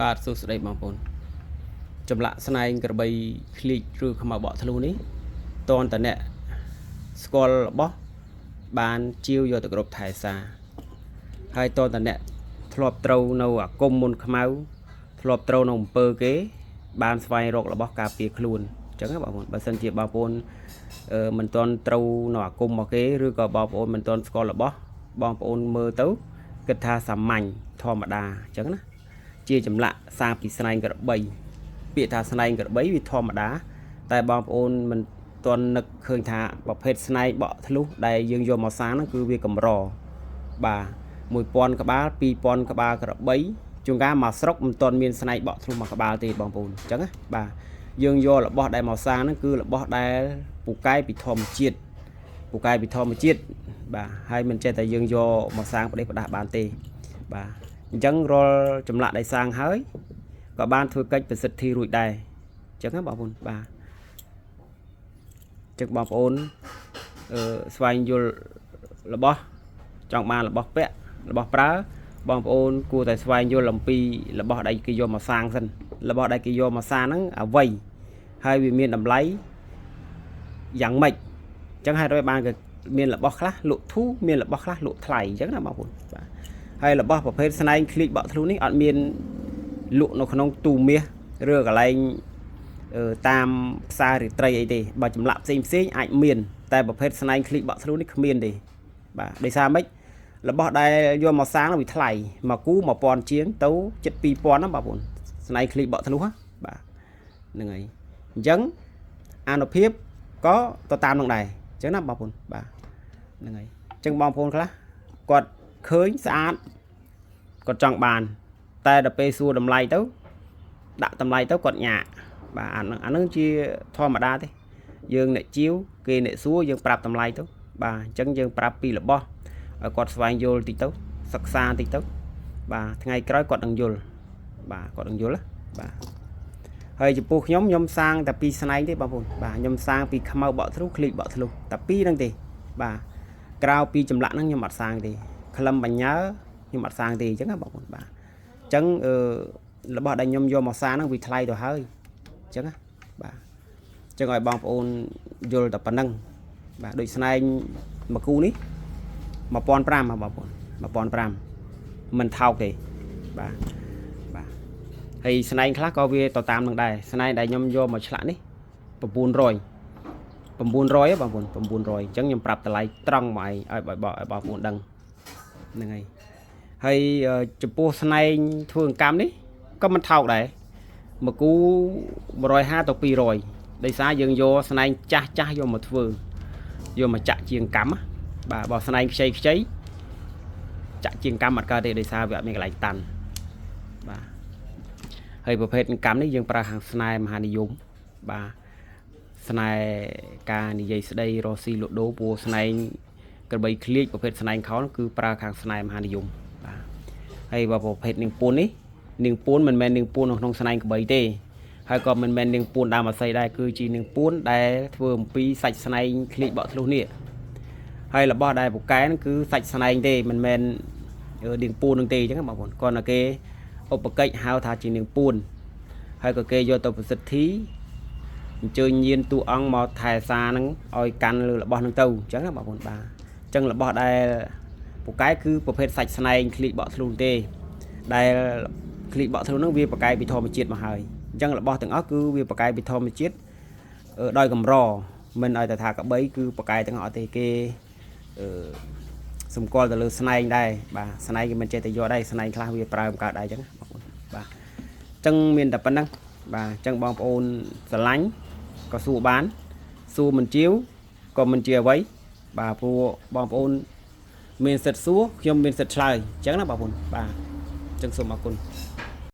បាទសួស្តីបងប្អូនចម្លាក់ស្នែងក្របីឃ្លីកឬខ្មៅបក់ធ្លុះនេះតនតអ្នកស្គាល់របស់បានជាវយកទៅគ្រប់ថែសារហើយតនតអ្នកធ្លាប់ត្រូវនៅអាគមមុនខ្មៅធ្លាប់ត្រូវនៅអំពើគេ បានស្វែងរករបស់ការពារខ្លួនអញ្ចឹងណាបងប្អូនបើសិនជាបងប្អូនមិនទាន់ត្រូវនៅអាគមរបស់គេឬក៏បងប្អូនមិនទាន់ស្គាល់របស់បងប្អូនមើលទៅគិតថាសាមញ្ញធម្មតាអញ្ចឹងណា ជាចម្លាក់សាងពីស្នែងក្របីពាក្យថាស្នែងក្របីវាធម្មតាតែបងប្អូនមិនទាន់នឹកឃើញថាប្រភេទស្នែងបក់ធ្លុះដែលយើងយកមកសាងហ្នឹងគឺវាកម្របាទ1000ក្បាល2000ក្បាលក្របីជួនកាលមកស្រុកមិនទាន់មានស្នែងបក់ធ្លុះមួយក្បាលទេបងប្អូនអញ្ចឹងណាបាទយើងយករបស់ដែលមកសាងហ្នឹងគឺរបស់ដែលពូកែពីធម្មជាតិពូកែពីធម្មជាតិបាទហើយមិនចេះតែយើងយកមកសាងប្រទេសផ្ដាស់បានទេបាទអញ្ចឹងរាល់ចម្លាក់ដែលសាងហើយក៏បានធ្វើកិច្ចប្រសិទ្ធិរួចដែរអញ្ចឹងណាបងប្អូនបាទអញ្ចឹងបងប្អូនអឺស្វែងយល់របស់ចង់បានរបស់ពាក់របស់ប្រើបងប្អូនគួរតែស្វែងយល់អំពីរបស់ដែលគេយកមកសាងសិនរបស់ដែលគេយកមកសាងហ្នឹងអ្វីហើយវាមានតម្លៃយ៉ាងម៉េចអញ្ចឹងហេតុអ្វីបានគេមានរបស់ខ្លះលក់ធូរមានរបស់ខ្លះលក់ថ្លៃអញ្ចឹងណាបងប្អូនបាទហើយរបស់ប្រភេទស្នែងឃ្លីកបក់ធ្លុះនេះអត់មានលក់នៅក្នុងទូមាសឬកន្លែងតាមផ្សាររាត្រីអីទេបើចម្លាក់ផ្សេងផ្សេងអាចមានតែប្រភេទស្នែងឃ្លីកបក់ធ្លុះនេះគ្មានទេបាទដោយសារម៉េចរបស់ដែលយកមកសាងនោះវាថ្លៃមកគូ1000ជាងទៅជិត2000ណាបងប្អូនស្នែងឃ្លីកបក់ធ្លុះណាបាទហ្នឹងហើយអញ្ចឹងអានុភាពក៏ទៅតាមនឹងដែរអញ្ចឹងណាបងប្អូនបាទហ្នឹងហើយអញ្ចឹងបងប្អូនខ្លះគាត់ឃើញស្អាតគាត់ចង់បាន តែដល់ពេលសួរតម្លៃទៅដាក់តម្លៃទៅគាត់ញាក់បាទអាហ្នឹងជាធម្មតាទេយើងអ្នកជាវគេអ្នកសួរយើងប្រាប់តម្លៃទៅបាទអញ្ចឹងយើងប្រាប់ពីរបស់ឲ្យគាត់ស្វែងយល់តិចទៅសិក្សាតិចទៅបាទថ្ងៃក្រោយគាត់នឹងយល់បាទគាត់នឹងយល់ណាបាទហើយចំពោះខ្ញុំខ្ញុំសាងតែពីរស្នែងទេបងប្អូនបាទខ្ញុំសាងពីខ្មៅបក់ធ្លុះឃ្លីកបក់ធ្លុះតែពីរហ្នឹងទេបាទក្រៅពីចម្លាក់ហ្នឹងខ្ញុំអត់សាងទេក្លឹមបញ្ញាខ្ញុំអត់សាងទេអញ្ចឹងណាបងប្អូនបាទ អញ្ចឹងអឺរបស់ដែលខ្ញុំយកមកសាងហ្នឹងវាថ្លៃទៅហើយអញ្ចឹងណាបាទអញ្ចឹងឲ្យបងប្អូនយល់តែប៉ុណ្្នឹងបាទដូចស្នែងមួយគូនេះ1500ហ៎បងប្អូន1500មិនថោកទេបាទបាទហើយស្នែងខ្លះក៏វាទៅតាមនឹងដែរស្នែងដែលខ្ញុំយកមកឆ្លាក់នេះ900 900ហ៎បងប្អូន900អញ្ចឹងខ្ញុំប្រាប់តម្លៃត្រង់មកឯងឲ្យបងប្អូនដឹងហ្នឹងហើយ ហើយចំពោះស្នែងធ្វើអង្កាំនេះក៏មិនថោកដែរមួយគូ150ទៅ200ដោយសារយើងយកស្នែងចាស់ចាស់យកមកធ្វើយកមកចាក់ជាងកម្មណាបាទបើស្នែងខ្ចីខ្ចីចាក់ជាងកម្មអត់កើតទេដោយសារវាអត់មានកន្លែងតាន់បាទហើយប្រភេទកម្មនេះយើងប្រើខាងស្នែមហានិយមបាទស្នែការនិយាយស្ដីរស់ស៊ីលក់ដូរព្រោះស្នែងក្របីឃ្លៀកប្រភេទស្នែងខោនគឺប្រើខាងស្នែមហានិយមបាទ ហើយបើប្រភេទនាងពួននេះនាងពួនមិនមែននាងពួននៅក្នុងស្នែងក្បីទេហើយក៏មិនមែននាងពួនដើមអាស័យដែរគឺជានាងពួនដែលធ្វើអំពីសាច់ស្នែងឃ្លីកបក់ធ្លុះនេះហើយរបស់ដែលពូកែហ្នឹងគឺសាច់ស្នែងទេមិនមែននាងពួននឹងទេអញ្ចឹងបងប្អូនគាត់តែគេឧបកិច្ចហៅថាជានាងពួនហើយក៏គេយកទៅប្រសិទ្ធិអញ្ជើញញៀនតួអង្គមកថែសារហ្នឹងឲ្យកាន់លើរបស់ហ្នឹងទៅអញ្ចឹងណាបងប្អូនបាទអញ្ចឹងរបស់ដែលពូកែគឺប្រភេទសាច់ស្នែងឃ្លីកបក់ធ្លុះទេ ដែលឃ្លីកបក់ធ្លុះហ្នឹងវាប្រកែកពីធម្មជាតិមកហើយអញ្ចឹងរបស់ទាំងអស់គឺវាប្រកែកពីធម្មជាតិដោយកម្រមិនឲ្យតែថាក្បីគឺប្រកែកទាំងអស់ទេគេអឺសម្គាល់ទៅលើស្នែងដែរបាទស្នែងគេមិនចេះតែយកដែរស្នែងខ្លះវាប្រើមិនកើតដែរអញ្ចឹងបងប្អូនបាទអញ្ចឹងមានតែប៉ុណ្្នឹងបាទអញ្ចឹងបងប្អូនស្រឡាញ់ក៏សួរបានសួរមិនជាវក៏មិនជាអ្វីបាទព្រោះបងប្អូនមានសិទ្ធិសួរខ្ញុំមានសិទ្ធិឆ្លើយអញ្ចឹងណាបងប្អូនបាទអញ្ចឹងសូមអរគុណ។